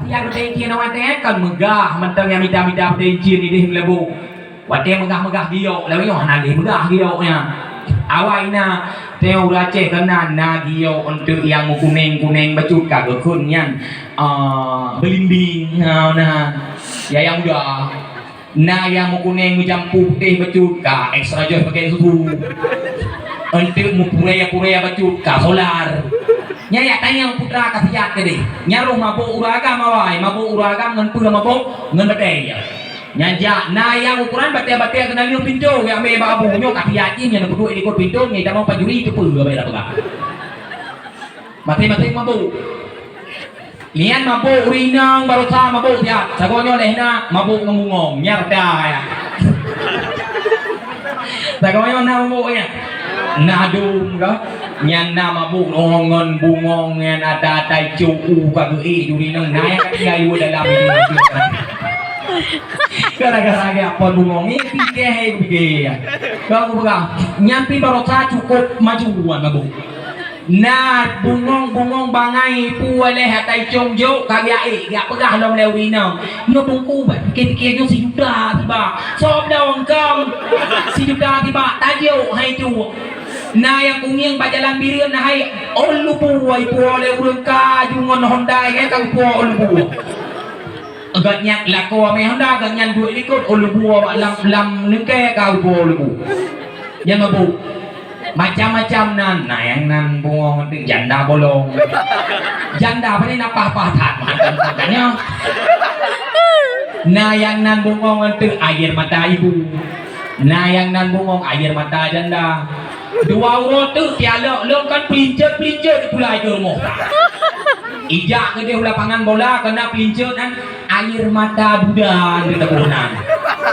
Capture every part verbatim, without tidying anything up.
Nyang peutencien watèe kan meugah, mantong nyang mita-mita peutencien idéh meuleubu. Watèe meugah-meugah giok, lawét nyoe hana lé meugah giok nyan. Awai na, teuh ureueng Aceh keunan na giok eunteuk nyang meukuneng-kuneng bacut ka geukheun nyan, ah, beulimbing, ha, na. Ya nyang muda. Na nyang meukuneng meujampu putéh bacut ka extra joy pakèk susu. Eunteuk meupurèe-purèe bacut ka solar. Nyan yak tanyong putra ka siat keudéh. Nyan roh mabôk ureueng agam awai, mabôk ureueng agam ngon peue mabôk, ngon batèe. Nyan jak na nyang ukoran batèe-batèe keunan lheueh pintoe, yak mé bak abu nyoe ka siat jih nyan peuduek likot pintoe nyan tamong pajuri teupeue abéh dak peugah. Maté-maté mabôk. Nyan mabôk ureueng inong barosa mabôk siat. Sagoe nyoe lheueh na mabôk ngon bungong. Nyan reda ya. Sagoe nyoe na mabôk nyan. Na dum ka. Nyan na mabôk ngon bungong nyan ata-ata icok u ka geuék ureueng inong. Na nyang ka tinggai u dalam. Gara-gara geuapon bungong ni pikée hai pikée. Kau aku peugah, nyan pi barosa cukup maju wan mabôk. Na bungong-bungong bangai pu lé hatai com jok ka geujak ék, geujak peugah lom lé ureueng inong. Nyoe teungku, bah, pikée-pikée nyoe sijuta tiba. Sob dong kong sijuta tiba tajok hai tu. Na nyang kumieng bak jalan Bireuen hai ôn lubue ipuwoe lé ureueng ka aju ngon Honda nyan ka ipuwoe ôn lubue. Gobnyan lakoe mé Honda, gobnyan duek likot ôn lubue bak lam, lam leungkée ka lubue ôn lubue. Nyang mabôk. Macam-macam nan, na nyang nan bungong teuk janda bolong. Janda pane na paih-paih that mantong tangannya. Na nyang nan bungong teuk air mata ibu. Na nyang nan bungong air mata janda. Dua uroe teuk tialok lôn kan pelincet-pelincet pulai keu rumoh. Ijak keudeh u lapangan bola keunan pelincet nan air mata duda di teuboh nan.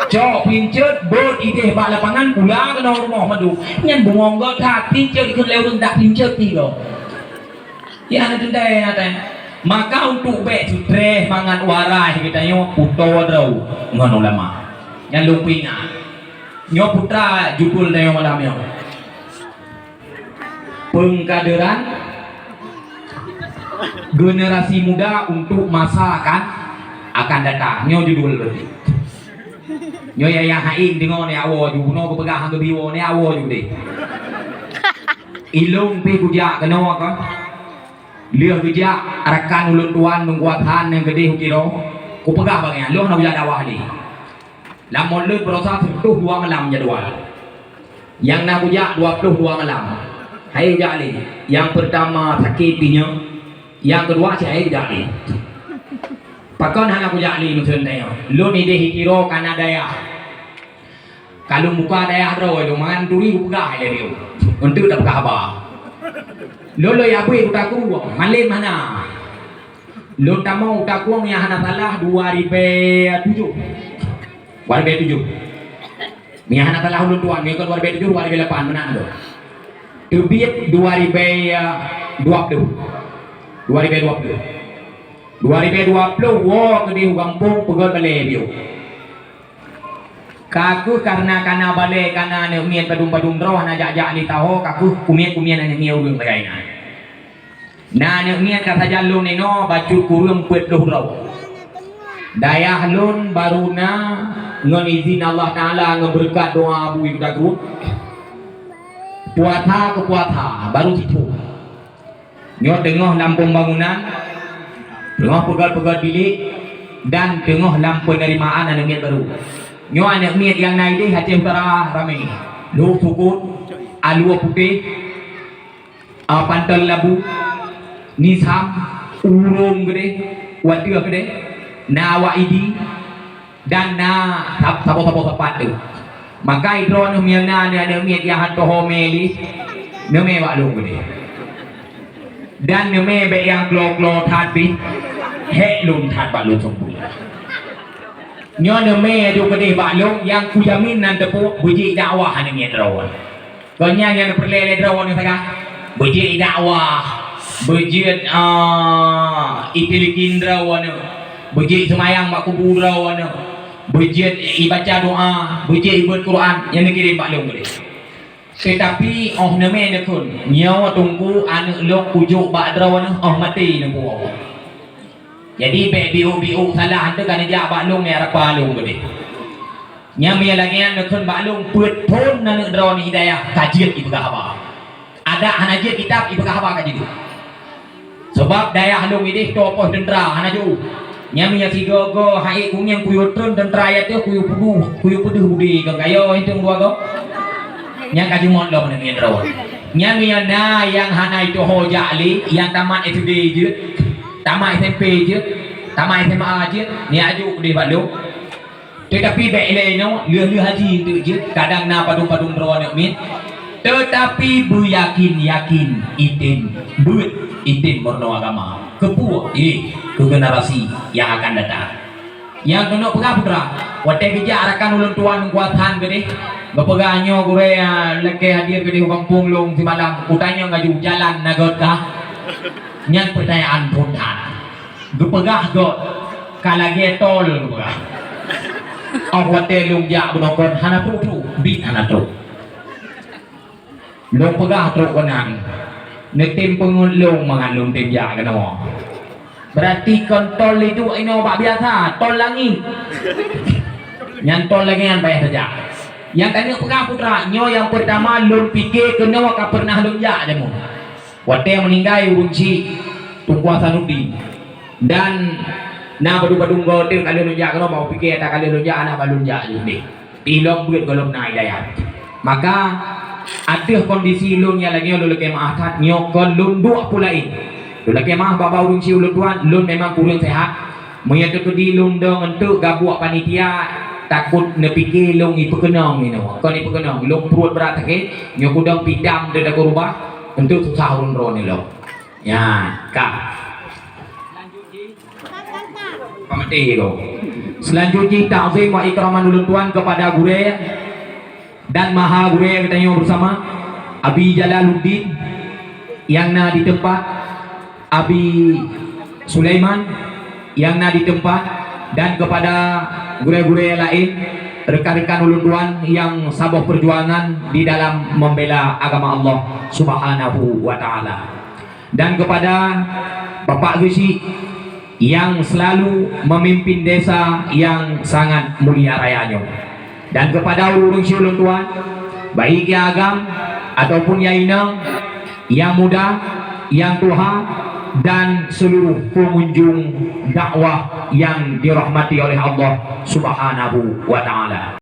Cok pelincet bot ideh bak lapangan pula keunoe rumoh mandum. Nyan bungong göt that pelincet ikheun lé ureueng dak pelincet tiga. Ya hana teuntèe atai. Maka untuk bèk seutreh mangat warai geutanyoe putôh droe ngon ulama. Nyan lôn peuingat. Nyoe putra judul tanyoe malam nyoe. Pengkaderan generasi muda untuk masa akan, akan datang. Nyoe judul berarti. Nyoe ya, ya hain deungoe ni awoe ju, bunoe geupeugah hang geubiwoe ni awoe ju deh. Ilôn pi kujak keunoe kon. Lheueh geujak rakan ulôn tuan Teungku Hasan nyang keudeh u Tiro, kupeugah bak nyan, lôn hana kujak dakwah lé. Lam mulod barosa sireutôh dua malam jadwal. Nyang na kujak dua ploh dua malam. Hai kujak lé. Nyang peurtama sakét pinyueng, nyang keudua cit hai kujak lé. Pakon hana kujak lé meuseuen tanyoe? Lôn ideh i Tiro kana dayah. Ka lôn buka dayah droe lôn mangat turi kupeugah lé riôh. Untuk tapeugah haba. Lôn lôn abui kutakru, malem hana. Lôn tamong kutakru nyang hana salah dua ribèe tujoh. Dua ribèe tujoh. Nyang hana salah ulôn tuan, nyoe kon dua ribèe tujoh, dua ribèe lapan meunan tu. Teubiet dua ribèe dua ploh. Dua ribèe dua ploh. Dua ribèe dua ploh woe keudeh u gampông peugöt balèe biôh. Ka kheueh kareuna kana balèe kana aneuk miet padum-padum droe hana jak-jak lé taho, ka kheueh kumiet-kumiet aneuk miet ureueng lagèe nyan. Na aneuk miet ka sajan lôn inoe bacut kureueng peuet ploh droe. Dayah lôn barô na ngon izin Allah Taala ngon beureukat doa Abu Ibda Group. Puasa keu puasa barô sithôn. Nyoe teungoh lam pembangunan, teungoh peugöt-peugöt bilék, dan teungoh lam penerimaan aneuk miet barô. Nyoe aneuk miet nyang na ideh Aceh Utara ramé. Lhok Sukon, Alue Putéh, ah, Panton Labu, Nisam, Urong Geudeh, Wateuh Geudeh, na Awak Idi, Dan na sab-, saboh-saboh sapat tu. Maka droeneuh meunyoe na aneuk-aneuk miet nyang han teuhomé lé, neumé bak lôn keudeh. Dan neumé bèk nyang klo-klo that pih, hék lôn that bak lôn seumpui. Nyoe neumé aju keudeh bak lôn nyang kujamin nan teupeu beujeuet dakwah aneuk miet droe. Kon nyan nyang peureulèe lé droeneuh sagai. Beujeuet dakwah, beujeuet, ah, itilkin droeneuh, beujeuet seumayang bak kubu droeneuh, beujeuet ibaca doa, beujeuet ibeuet Quran, nyan neukirém bak lôn keudeh. Teutapi 'oh neumé neukheun, nyoe teungku aneuk lôn kujok bak droeneuh 'oh maté neupeuwoe. Jadi bék biôk-biôk salah teuh ka neujak bak lôn nyang rapa lôn keudeh. Nyang meunyo lagée nyan neukheun bak lôn peuet phon aneuk droeneuh Hidayah ka jeuet jipeugah haba. Adak hana jeuet kitab jipeugah haba ka jeuet. Sabab dayah lôn ideh toe poh teuntra hana jeuet. Nyang meunyo sigoe-goe hai kunyeng kuyue treun teuntra ya teuh kuyue peudeuh, kuyue peudeuh budi keu kayo itu dua go. Nyang ka jumôt lom nyan droe. Nyang meunyo na nyang hana ituho jak lé, nyang tamat S D jeuet, tamat S M P jeuet, tamat S M A jeuet, nyan aju keudeh bak lôn. Teutapi bék ilée nyoe lheueh-lheueh haji teuk jeuet, kadang na padum-padum droe aneuk miet. Teutapi beuyakin-yakin item beuet, item meurunoe agama. Keupeue? Eh, keu generasi nyang akan datang. Nyang keuneuk peugah putra, watée geujak rakan ulôn tuan kuasan keudeh, geupeugah nyoe gurée, ah, lakée hadir keudeh u gampông lôn simalam, kutanyong laju jalan na göt kah? Nyan peutanyaan phon that. Geupeugah göt ka lagée tol geupeugah. Óh watée lôn jak bunoe kon hana trok-trok, bit hana trok. Lôn peugah trok keunan, neutem peungeut lôn mangat lôn tem jak keunoe. Berarti kon tol iduek inoe bak biasa, tol langit. Nyan tol lagée nyan payah tajak. Nyang keuneuk peugah putra, nyoe nyang peurtama lôn pike keunoe ka pernah lôn jak jameun. Watée meuninggai ureuëng chik Teungku Hasanuddin dan na padum-padum goe teuh ka lheueh lôn jak keudroe, bak pike ata ka lheueh lôn jak, hana bak lôn jak lé. Pih lom beuet gohlom na Hidayah. Maka ateueh kondisi lôn nyang lagée nyoe lôn lakée meu'ah that, nyoe kon lôn duek peue laén. Lôn lakée meu'ah bak-bak ureuëng chik ulôn tuan, lôn memang kureueng sehat. Meunyoe teukeudi lôn dong eunteuk gabuek panitia, takot neupike lôn ipeukeunong inoe. Kon ipeukeunong, lôn pruet brat sakét, nyoe kudong pidam teuh takot rubah, eunteuk susah ureuëng droeneuh lom. Ya, ka. Pamati ko. Selanjut jih takzim wa ikraman ulôn tuan kepada gurée dan maha gurée geutanyoe bersama, Abi Jalaluddin nyang na di teumpat, Abi Sulaiman nyang na di teumpat, dan kepada gurée-gurée laén, rekan-rekan ulôn tuan nyang saboh perjuangan di dalam membela agama Allah Subhanahu wa Ta'ala. Dan kepada Bapak Geuchik yang selalu memimpin desa yang sangat mulia raya nyoe. Dan kepada ureuëng chik ulôn tuan, baik nyang agam ataupun nyang inong, nyang muda, nyang tuha, dan seluruh pengunjung dakwah yang dirahmati oleh Allah Subhanahu wa Ta'ala.